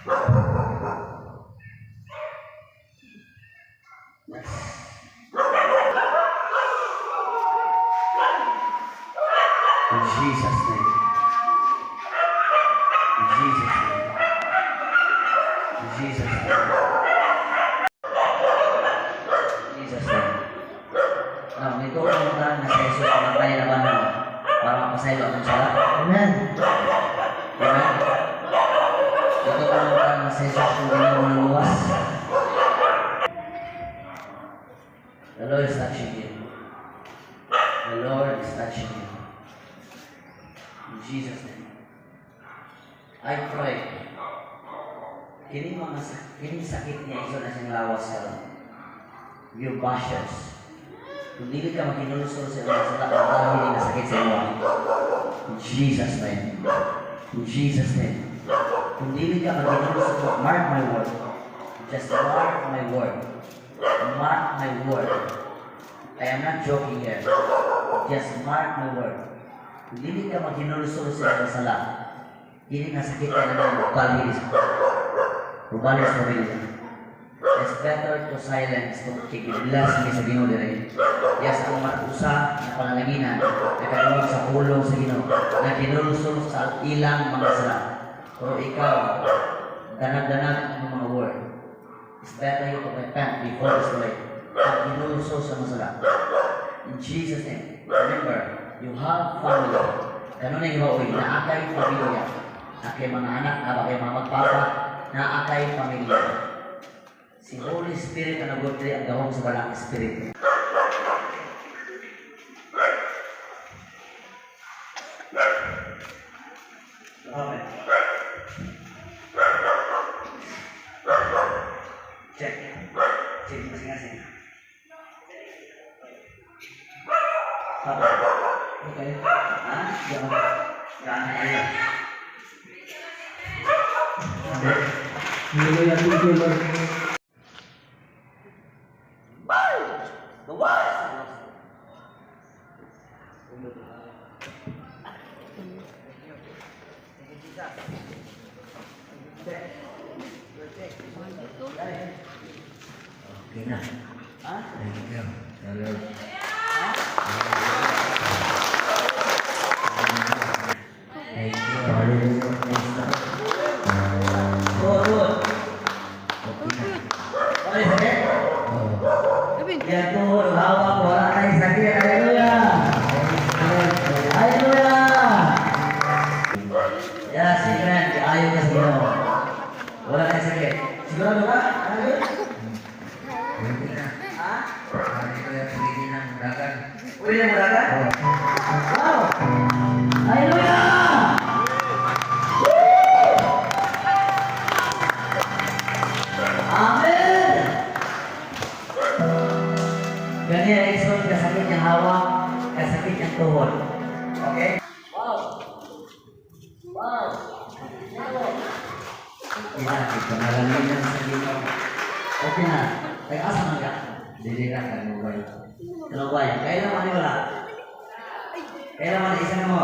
In Jesus' name. In Jesus' name. In Jesus' name. Jesus' name. Now, may tuwa mo lang na sa Jesus ang tayo naman mo para mapasaylo ang salat. Amen. Amen. Ito ko lang na sa Jesus ang ginawa ng luwas. The Lord is touching you. The Lord is touching you. In Jesus' name. I pray. Kining sakit niya iso na siyang lawas sa your bashers. Kung dili ka makinulusol sa mga salat ang dahil na sakit sa iyo. In Jesus' name. In Jesus' name. Kung dili ka makinulusol, mark my word. Just mark my word. Mark my word. I am not joking here. Just mark my word. Kung dili ka makinulusol sa mga salat, dili nga sakit ka na ubalis. Ubalis sa pamilya. It's better to silence kung kikilas niya sa Ginoo dire. Yes, ang matusa na pananginan na kadungog sa pulong sa Ginoo na kinulusol sa ilang mga sala. Pero ikaw, danag-danag ang mga word. It's better you to repent before it's too late. At kinulusol sa mga sala. In Jesus' name, remember, you have family. Ganun yung iba, naakay pamilya. Akay mga anak, akay mga magpapa, naakay pamilya. Si Holy Spirit ang nagutri ang gawang sa balang Spirit. Okay. Check. Check masing-masing. Okay. Jangan. Jangan aja. Ini yang dulu. Okay na. Ha? Thank you. Hello. Ha? Thank you. Good. Okay, sakit? Yan tuhod, hawak, wala tayong sakit. Hallelujah! Hallelujah! Yes, amen. Ayaw ka sa Ginoo. Wala tayong sakit. Sigurado ka? Ha? Pwede na muragan? Wow! Hallelujah! Amen! Ganyan ang isun, kasakit niyang hawak, kasakit niyang tuhod. Okay? Wow! Wow! Pinakit ka na lang yun sa Ginoo. Okay na. Ay, asa man ka? Diliran ka, Nubay. Nubay, kaya naman wala. Kaya naman isa na mo.